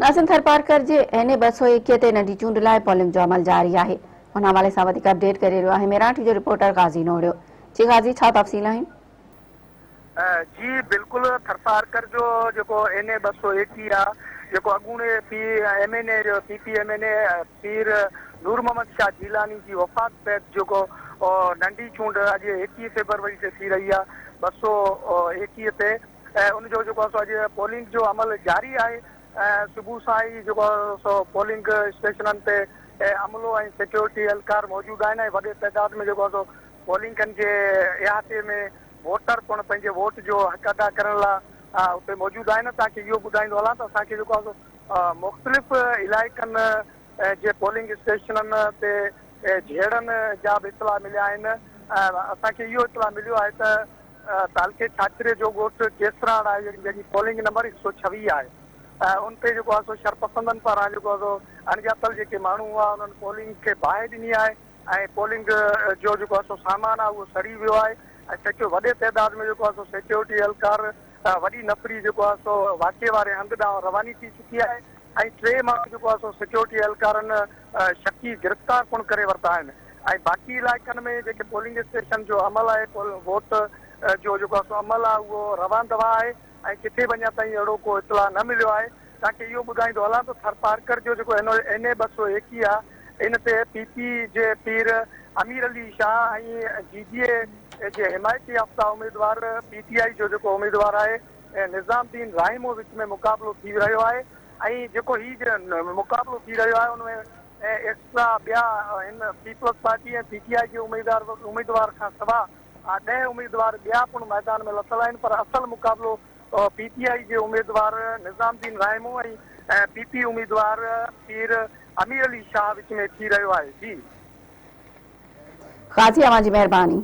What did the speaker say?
ناظم ٿرپارڪر جي اين اي 221 تي ننڍي چونڊ لاء پولنگ جو عمل جاري آهي. ان حوالي سان وڌيڪ اپڊيٽ ڪري رهيو آهي ميراٺ جو رپورٽر غازي نوڙيو. جي غازي ڇا تفصيل آهن؟ جي بلڪل ٿرپارڪر جو جيڪو اين اي 221 آ جيڪو اڳوڻي پي ايم اين اي جو پي پي ايم اين اي پير نور محمد شاهه جيلاني جي وفات بعد جيڪو ننڍي چونڊ اڄ 21 فيبروري تي ٿي رهي آ 221 تي ۽ ان جو جيڪو آهي سو اڄ پولنگ جو عمل جاري آهي ۽ صبح سان ئي جيڪو آهي سو پولنگ اسٽيشنن تي عملو ۽ سيڪيورٽي اهلڪار موجود آهن ۽ وڏي تعداد ۾ جيڪو آهي سو پولنگن جي احاطي ۾ ووٽر پڻ پنهنجي ووٽ جو حق ادا ڪرڻ لاء اتي موجود آهن. توهان کي اهو ٻڌائيندو هلان ته اسان کي جيڪو آهي سو مختلف علائقن جي پولنگ اسٽيشنن تي جهيڙن جا به اطلاع مليا آهن ۽ اسان کي اهو اطلاع مليو آهي ته تعلقي ڇاڇري جو ڳوٺ ڪيسراڙ آهي جنهن جي پولنگ نمبر 126 آهي ان تي جيڪو آهي سو شرپسندن پاران جيڪو آهي سو اڻڄاتل جيڪي ماڻهو هئا انهن پولنگ کي باهه ڏني آهي ۽ پولنگ جو جيڪو آهي سو سامان آهي اهو سڙي ويو آهي ۽ سيڪيو وڏي تعداد ۾ جيڪو آهي سو سيڪيورٽي اهلڪار وڏي نفري جيڪو آهي سو واقعي واري هنڌ ڏانهن رواني ٿي چڪي آهي ۽ ٽي ماڻهو جيڪو آهي سو سيڪيورٽي اهلڪارن شڪي گرفتار پڻ ڪري ورتا آهن ۽ باقي علائقن ۾ جيڪي پولنگ اسٽيشن جو عمل آهي ووٽ جو جيڪو آهي سو عمل آهي اهو روان دوان آهي ۽ ڪٿي به اڃا تائين اهڙو ڪو اطلاع نه مليو آهي. توهان کي اهو ٻڌائيندو هلان ته ٿرپارڪر جو جيڪو اين اي 221 آهي ان تي پي پي جي پير امير علي شاهه ۽ جي ڊي اي جي حمايت يافته اميدوار پي ٽي آء جو جيڪو اميدوار آهي نظام الدين راهيمو وچ ۾ مقابلو ٿي رهيو آهي ۽ جيڪو هي مقابلو ٿي رهيو آهي ان ۾ ۽ ايڪسٽرا ٻيا هن پيپلز پارٽي ۽ پي ٽي آء جي اميدوار کان سوا 10 اميدوار ٻيا پڻ ميدان ۾ لٿل آهن پر اصل مقابلو پي ٽي آء جي اميدوار نظام الدين رائمو ۽ پي پي اميدوار پير امير علي شاهه وچ ۾ ٿي رهيو آهي. جي. غازي اوهان جي مهرباني.